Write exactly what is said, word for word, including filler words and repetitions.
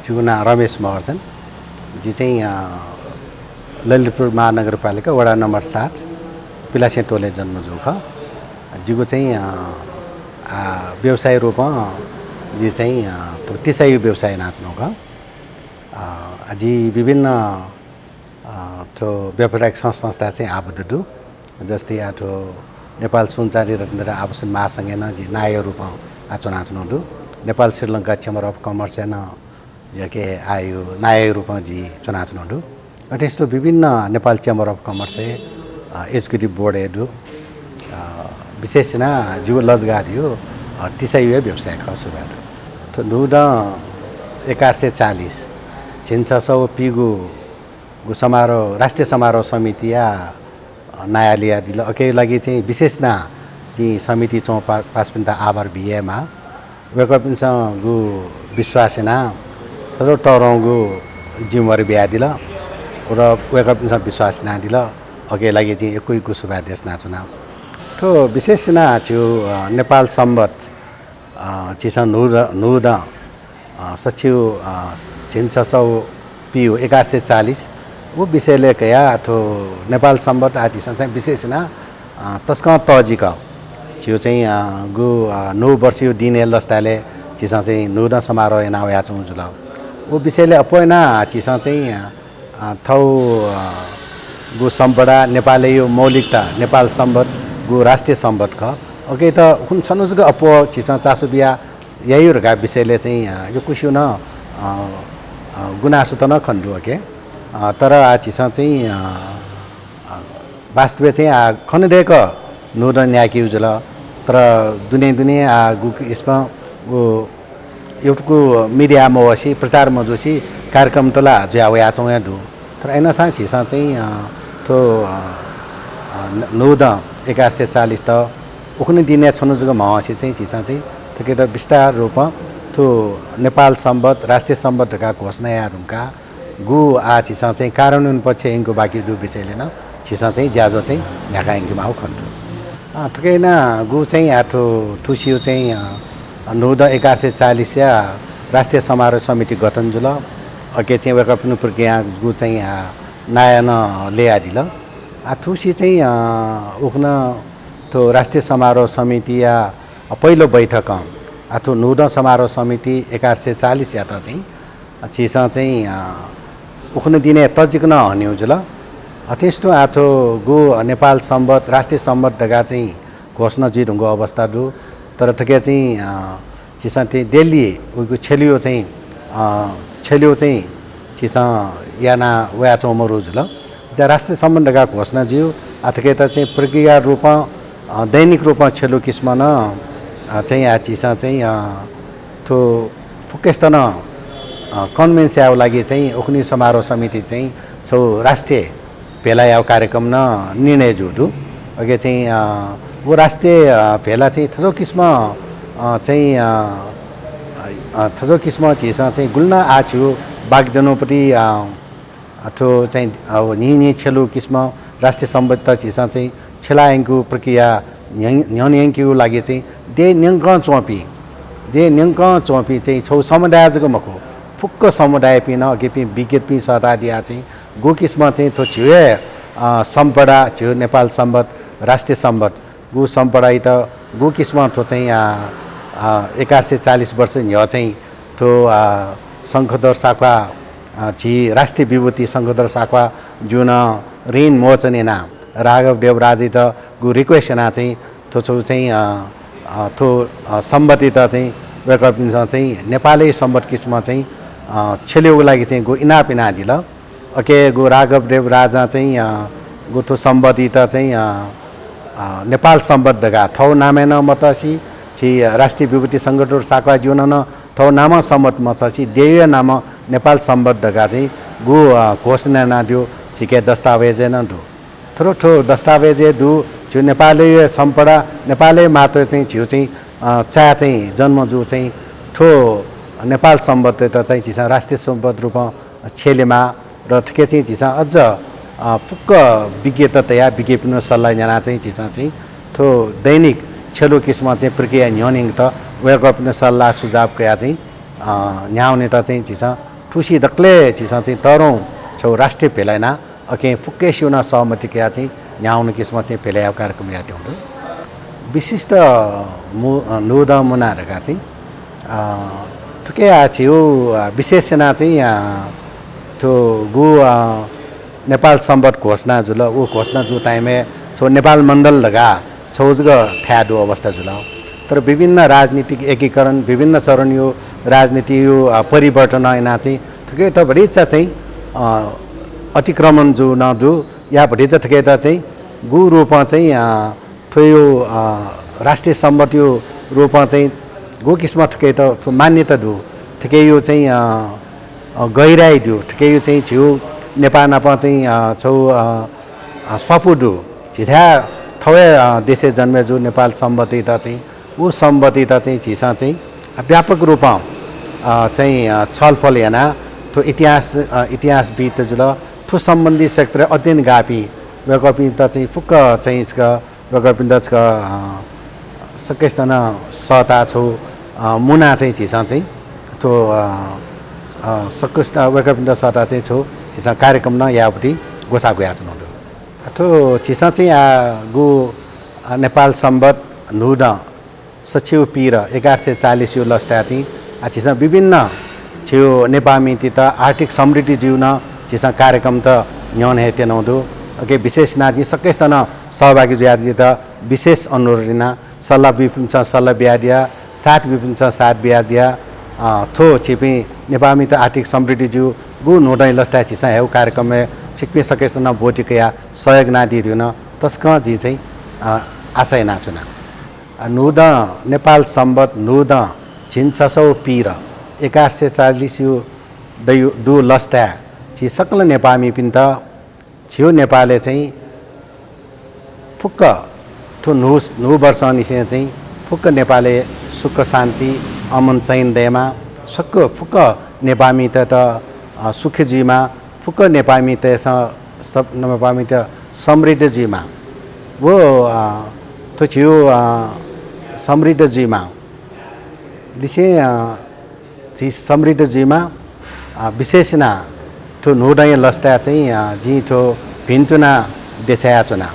जिगु नां रमेश महर्जन। जि चाहिँ, अ, ललितपुर महानगरपालिका वडा नम्बर सात पिलासें टोलय् जन्म जू खः। जिगु चाहिँ, अ, आ, व्यवसाय रूपं जि चाहिँ, अ, थ्व तिसायु व्यवसाय यानाच्वनागु खः। अ, जि विभिन्न, अ, थ्व व्यापारिक संस्था चाहिँ आबद्ध दु। जस्तै आ थ्व नेपाल सुनचाँदी रत्न तथा आभूषण महासंघय् नं जि नायः रूपं आ च्वनाच्वनागु दु। नेपाल श्रीलंका Chamber of Commerce-य् नं जिके आयु नायः रूपं जि च्वनाच्वनागु दु। अथेंस थ्व विभिन्न नेपाल Chamber of Commerce-य्, अ, executive board-य् दु। अ, विशेष यानाः जिगु लजगाः धइगु, अ, तिसायुया व्यवसाय खः सुभाय् दु। थ्व न्हूदँ एघार सय चालिस झिंछसः व पीगु गु समारोह, राष्ट्रिय समारोह समितिया, अ, नायः लियादिल। अके लागि चाहिँ विशेष यानाः जिं समिति च्वंपा-, पासापिन्त आभार बियेमाः। वय्कःपिन्सं गु विश्वास यानाः थज्याःगु तःधंगु जिम्मेवारी बियादिल। र वय्कःपिन्सं विश्वास यानादिल। अके लागि जिं यक्व यक्व सुभाय् देछानाच्वना। थ्व विशेष यानाः झीगु, अ, नेपाल संवत्, अ, झीसं न्हूद-, न्हूदँ, अ, सछिउ, अ, झिंछसः व पीगु एघार सय चालिस, व विषयलय् कयाः थ्व नेपाल संवत् आः झीसं चाहिँ विशेष यानाः, अ, तसकं तःजिक झीगु चाहिँ, अ, गु, अ, न्हू वर्षयु दिनय् लसताय्‌लय् झीसं चाहिँ न्हूदँ समारोह याना वयाच्वंगु जुल। व विषयलय् अप्वः यानाः झीसं चाहिँ, अ, अ, थौ, अ, गु सम्पदा नेपालय् मौलिकता, नेपाल संवत् गु राष्ट्रिय संवत् खः। अके त उखुन्हु छन्हु जक अप्वः झीसं चासो बिया याइगु धकाः विषयलय् चाहिँ, अ, यक्वसिगु नं, अ, अ, गुनासोत नं खने दु अके। अ, तर आः झीसं चाहिँ, अ, अ, वास्तवय् चाहिँ आः खनेदय्क न्हूदँ न्यायेकेगु जुल। तर दुने दुने आः गु किसिमं व यक्व media मवसे, प्रचार मजुसे कार्यक्रमत ला जुया वयाच्वंगु हे दु। तर अय्‌नं सां झीसं चाहिँ, अ, थ्व, अ, अ, न-, न्हूदँ एघार सय चालिस त उखुन्हु दिनय् छन्हु जक म्हसे चाहिँ झीसं चाहिँ थुकियात विस्तार रूपं थ्व नेपाल संवत्, राष्ट्रिय संवत् धकाः घोषणा याये धुंकाः गु आः झीसं चाहिँ कार्यान्वयन पक्षय् यंकेगु बाकी दुगु विषयलय् नं झीसं चाहिँ ज्याझ्वः चाहिँ न्ह्याका यंकेमाःगु खने दु। अ, थुकिया यानाः गु चाहिँ आः थ्व, थुसिगु चाहिँ, अ, न्हूदँ एघार सय चालिसया राष्ट्रिय समारोह समिति गठन जुल। अके चाहिँ वय्कःपिनिगु प्रक्रियां गु चाहिँ, अ, नायः नं ल्ययादिल। आः थुसि चाहिँ, अ, उखुन्हु थ्व राष्ट्रिय समारोह समितिया, अ, पहिलो बैठकं आः थ्व न्हूदँ समारोह समिति एघार सय चालिसयात चाहिँ झीसं चाहिँ, अ, उखुन्हु दिनय् तःजिक नं हनेगु जुल। अथेंस तुं आः थ्व गु नेपाल संवत्, राष्ट्रिय संवत् धकाः चाहिँ घोषणा जुइ धुंकूगु अवस्था दु। तर थुके चाहिँ, अ, झीसं चाहिँ दिल्ली उगु छ्यलुयो चाहिँ, अ, छ्यलुयो चाहिँ झीसं याना वयाच्वंगु मरु जुल। जा राष्ट्रिय संवत् धकाः घोषणा जुइगु, आः थुकेत चाहिँ प्रक्रिया रूपं, अ, दैनिक रूपं छ्यलु किसिमं नं, अ, चाहिँ आः झीसं चाहिँ, अ, थ्व फुक्कसित नं, अ, convince यायेगु लागि चाहिँ उखुन्हु समारोह समिति चाहिँ छगू राष्ट्रिय भेला यायेगु कार्यक्रम नं निर्णय जूगु दु। अके चाहिँ, अ, व राष्ट्रिय, अ, भेला चाहिँ थज्याःगु किसिमं, अ, चाहिँ, अ, अ, थज्याःगु किसिमं झीसं चाहिँ गुलि नं आः झीगु वाग्दनोपति, अ, अ, थ्व चाहिँ, अ, व न्हिं न्हिं छ्यलु किसिमं राष्ट्रिय संवत्‌त झीसं चाहिँ छ्यला यंकेगु प्रक्रिया न्ह्यः-, न्ह्यःने यंकेगु लागि चाहिँ देय् न्यंकं च्वंपिं, देय् न्यंकं च्वंपिं चाहिँ छगू समुदाय जक मखु, फुक्क समुदायपिं नं अकिपिं विज्ञपिं सःतादियाः चाहिँ गु किसिमं चाहिँ थ्व झीगु हे, अ, सम्पदा, झीगु नेपाल संवत्, राष्ट्रिय संवत्, गु सम्पदाइत गु किसिमं थ्व चाहिँ, अ, अ, एघार सय चालिस वर्ष न्ह्यः चाहिँ थ्व, अ, शंखधर साख्वाः, अ, झी राष्ट्रिय विभूति शंखधर साख्वाःजुं नं ऋण मोचन यानाः राघव देवराजइत गु request यानाः चाहिँ थ्व छु चाहिँ, अ, अ, थ्व, अ, संवत्‌इत चाहिँ वय्कःपिन्सं चाहिँ नेपालय् संवत् किसिमं चाहिँ, अ, छ्यलेगु लागि चाहिँ गु इनाप यानादिल। अके गु राघव देवराजं चाहिँ, अ, गु थ्व संवत्‌इत चाहिँ, अ, अ, नेपाल संवत् धकाः थःगु नामय् नं मतःसि, झी राष्ट्रिय विभूति शंखधर साख्वाःजुं नं थःगु नामं संवत् मछःसि, देय्‌या नामं नेपाल संवत् धकाः चाहिँ गु, अ, घोषणा यानादिउ झीके दस्तावेजय् नं दु। थ्व थ्व दस्तावेजय् दु, झीगु नेपालय् सम्पदा, नेपालय् मात्र चाहिँ झीगु चाहिँ, अ, चाय् चाहिँ जन्म जू चाहिँ थ्व नेपाल संवत्‌इत चाहिँ झीसं राष्ट्रिय संवत् रूपं छ्यलेमाः र थुके चाहिँ झीसं अझ, अ, फुक्क विज्ञत तयाः विज्ञपिनिगु सल्लाह न्यनाः चाहिँ झीसं चाहिँ थ्व दैनिक छ्यलु किसिमं चाहिँ प्रक्रिया न्ह्यःने यंकेत वय्कःपिनिगु सल्लाह सुझाव कयाः चाहिँ, अ, न्ह्याः वनेत चाहिँ झीसं तुसि दकलय् झीसं चाहिँ तःधंगु छगू राष्ट्रिय भेला याना, अकिं फुक्कसिनं सहमति कयाः चाहिँ न्ह्यागु किसिमं चाहिँ भेला यायेगु कार्यक्रम यायेत्यंगु दु। विशिष्ट मु-, अ, न्हूदँ मुना धकाः चाहिँ, अ, थुके आः झीगु, अ, विशेष यानाः चाहिँ, अ, थ्व गु, अ, नेपाल संवत घोषणा जुल, उ घोषणा जू time-य् छगू नेपाल मण्डल धकाः छगू जक थाय् दुगु अवस्था जुल। तर विभिन्न राजनीतिक एकीकरण, विभिन्न चरणयु राजनीतियु, अ, परिवर्तन यानाः चाहिँ थुकेत भतिचा चाहिँ, अ, अतिक्रमण जू नं दु, या भतिचा थुकेत चाहिँ गु रूपं चाहिँ, अ, थ्वयु, अ, राष्ट्रिय संवतयु रूपं चाहिँ गु किसिमं थुकेत थ्व मान्यता दु, थुकेयु चाहिँ, अ, अ, गहिराइ दु, थुकेयु चाहिँ झीयु नेपाः नाप चाहिँ, अ, छगू, अ, अ, स्वापू दु। झीथाय् थःगु, अ, देशय् जन्मे जू नेपाल संवतयात चाहिँ, उ संवतयात चाहिँ झीसं चाहिँ व्यापक रूपं, अ, चाहिँ, अ, छलफल यानाः थ्व इतिहास, अ, इतिहासविद् जुल, थ्व सम्बन्धी क्षेत्रय् अध्ययन गाःपिं वय्कःपिन्त चाहिँ फुक्क चाहिँ छकः वय्कःपिन्त छकः, अ, सकसितं सःताः छगू, अ, मुना चाहिँ झीसं चाहिँ थ्व, अ, अ, सकसित वय्कःपिन्त सःताः चाहिँ छगू झीसं कार्यक्रम नं यायेगु पति ग्वसाः ग्वयाच्वनागु दु। थ्व झीसं चाहिँ आः गु, अ, नेपाल संवत न्हूदँ सछियु पीर एघार सय चालिसयु लसताय् चाहिँ, अ, झीसं विभिन्न झीयु नेपाःमितय्त आर्थिक समृद्धि जुइगु नं झीसं कार्यक्रमत न्ह्यःने हे त्यनागु दु। अकिं विशेष यानाः जिं सकसितं नं सहभागी जुयाः जितः विशेष अनुरोध याना, सल्लाह बीपिन्सं सल्लाह बियादिया, साथ बीपिन्सं साथ बियादिया। अ, थ्व झीपिं नेपाःमित आर्थिक समृद्धि जुइगु न्हूदँया लसताय् झीसं हयेगु कार्यक्रमय् छिकपिं सकसितं नं ब्वति कयाः सहयोग यानादी धइगु नं तसकं जिं चाहिँ, अ, आशा यानाच्वना। अ, न्हूदँ नेपाल संवत न्हूदँ झिंछसः पीर एघार सय चालिसयु दयु, दु लसताय् झी सकल नेपाःमिपिन्त झीयु नेपालय् चाहिँ फुक्क थ्व न्हू, न्हू वर्षंनिसें चाहिँ फुक्क नेपालय् सुख शान्ति अमन चयन दयेमा, फुक्क, फुक्क नेपाःमितय्त, अ, सुखी जुइमा, फुक्क नेपाःमितय्सं सब, नेपाःमित समृद्ध जुइमा। व, अ, थ्व झीयु, अ, समृद्ध जुइमा। लिसें, अ, झी समृद्ध जुइमा, अ, विशेष यानाः थ्व न्हूदँया लसताय् चाहिँ, अ, जिं थ्व भिन्तुना देछायाच्वना।